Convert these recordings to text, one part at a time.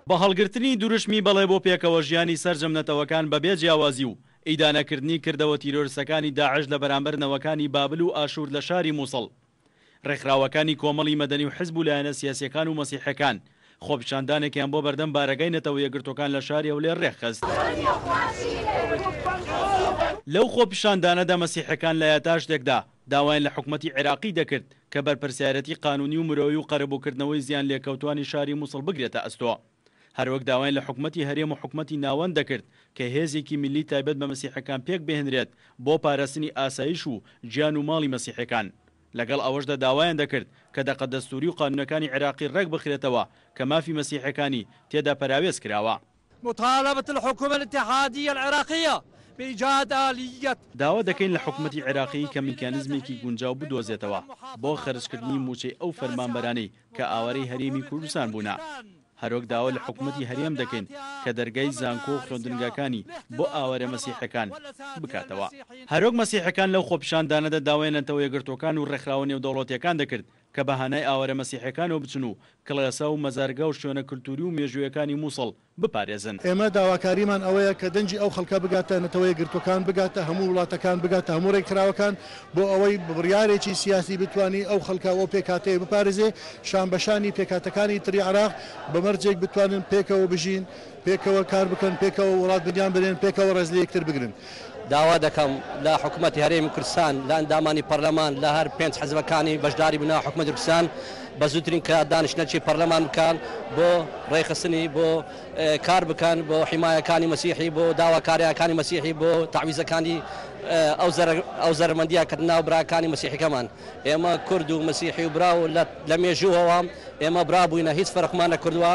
بە هەڵگرتنی دروشمی بەڵێ بۆ پێکەوە ژیانی سەرجەم نەتەوەکان بە بێ جیاوازی و ئیدانەکردنی کردەوە تیرۆرستەکانی داعش لە بەرامبەر نەوەکانی بابل و ئاشوور لە شاری موسڵ، ڕێکخراوەکانی کۆمەڵی مەدەنی و حزب و لایەنە سیاسیەکان و مەسیحیەکان خۆپیشاندانێکیان بۆ بەردەم بارەگای نەتەوە یەکگرتووەکان لە شاری هەولێر ڕێکخست. لەو خۆپیشاندانەدا مەسیحیەکان لە یاداشتێکدا داوایان لە حکومەتی عێراقی دەکرد کە بەرپرسیارێتی قانونی و مرۆیی و قەرەبووکردنەوەی زیانلێکەوتوانی شاری موسڵ بگرێتە ئەستۆ. هەروەک داوایان لە حکومەتی هەرێم و حکومەتی ناوەند دەکرد کە هێزێکی میللی تایبەت بە مەسیحیەکان پێکبهێنرێت بۆ پاراستنی ئاسایش و گیان و ماڵی مەسیحیەکان. لەگەڵ ئەوەشدا داوایان دەکرد کە دەقە دەستووری و قانونەکانی عێراقی ڕێکبخرێتەوە کە مافی مەسیحیەکانی تێدا پەراوێز کراوە. مطالبة الحكومة الاتحادية العراقية بإيجاد آلية. داوا دەکەین لە حکومەتی عێراقی کە میکانیزمێکی گونجاو بدۆزێتەوە بۆ خەرجکردنی مووچەی ئەو فەرمانبەرانەی کە ئاوارەی هەرێمی کوردستان بوونە. هەروەک داوا لە حکومەتی هەرێم دەکەین کە دەرگای زانکۆ و خوێندنگاکانی بۆ ئاوارە مەسیحیەکان بکاتەوە. هەروەک مەسیحیەکان لەو خۆپیشاندانەدا داوایان لە نەتەوە یەکگرتووەکان و ڕێکخراوە نێودەوڵەتیەکان دەکرد کە بە هانای ئاوارە مەسیحیەکانەوە بچن و کڵێسا و مەزارگا و شوێنە کلتوری و مێژوویەکانی موسڵ بپارێزن. ئێمە داواکاریمان ئەوەیە کە دەنگی ئەو خەڵکە بگاتە نەتەوە یەکگرتووەکان، بگاتە هەموو وڵاتەکان، بگاتە هەموو رێکخراوەکان بۆ ئەوەی بە بڕیارێکی سیاسی بتوانی ئەو خەڵکە و ئەو پێکهاتەیە بپارێزێ شانبەشانی پێکهاتەکانی تری عێراق بە مەرجێک بتوانن پێکەوە بژین، پێکەوە کار بکەن، پێکەوە وڵات بنیان بنێن، پێکەوە ڕێز لە یەکتر بگرن. داوا دەکەم لە حکومەتی هەرێمی کوردستان، لە ئەندامانی پەرلەمان، لە هەر پێنج حزبەکانی بەشداری بوونە حکومەتی کوردستان بە زووترین کات دانیشتنەکی پەرلەمان بکەن بۆ ڕێکخستنی بۆ کار بکەن بۆ حیمایەکانی مەسیحی بۆ داواکارییەکانی مەسیحی بۆ تەعویزەکانی ئەو ئەو زەرەرمەندییە کە ناو براکانی مەسیحیکەمان ئێمە کورد و مەسیحی و برا و لە مێژووەوە ئێمە برا بووینە هیچ فەرقمان نەکردووە.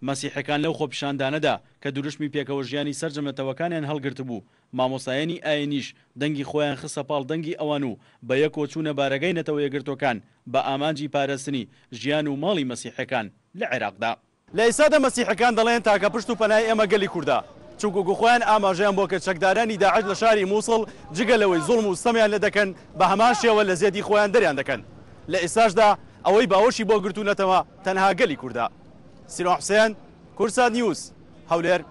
مەسیحەکان لەو خۆپیشاندانەدا کە دروشمی پێکەوەژیانی سەرجەم نەتەوەکانیان هەڵگرتبوو، مامۆستایانی ئایینیش دەنگی خۆیان خستە پاڵ دەنگی ئەوان و بە یەکۆ چوونە بارەگای نەتەوە یەکگرتووەکان بە ئامانجی پارستنی ژیان و ماڵی مەسیحیەکان لە عێراقدا. لە ئێستادا مەسیحیەکان دەڵێن تاکە پشت و پەنای ئێمە گەلی کوردە، چونکوکو خۆیان ئاماژەیان بۆ کرد چەکدارانی داعش لە شاری موسڵ جگە لەوەی زوڵم و ستەمیان لێ دەکەن بە هەمان شێوە لە زێدی خۆیان دەریان دەکەن. لە ئێستاشدا ئەوەی باوەشی بۆ گرتوونەتەوە تەنها گەلی کوردە. سیروان حوسێن، کوردسات نیوز، هەولێر.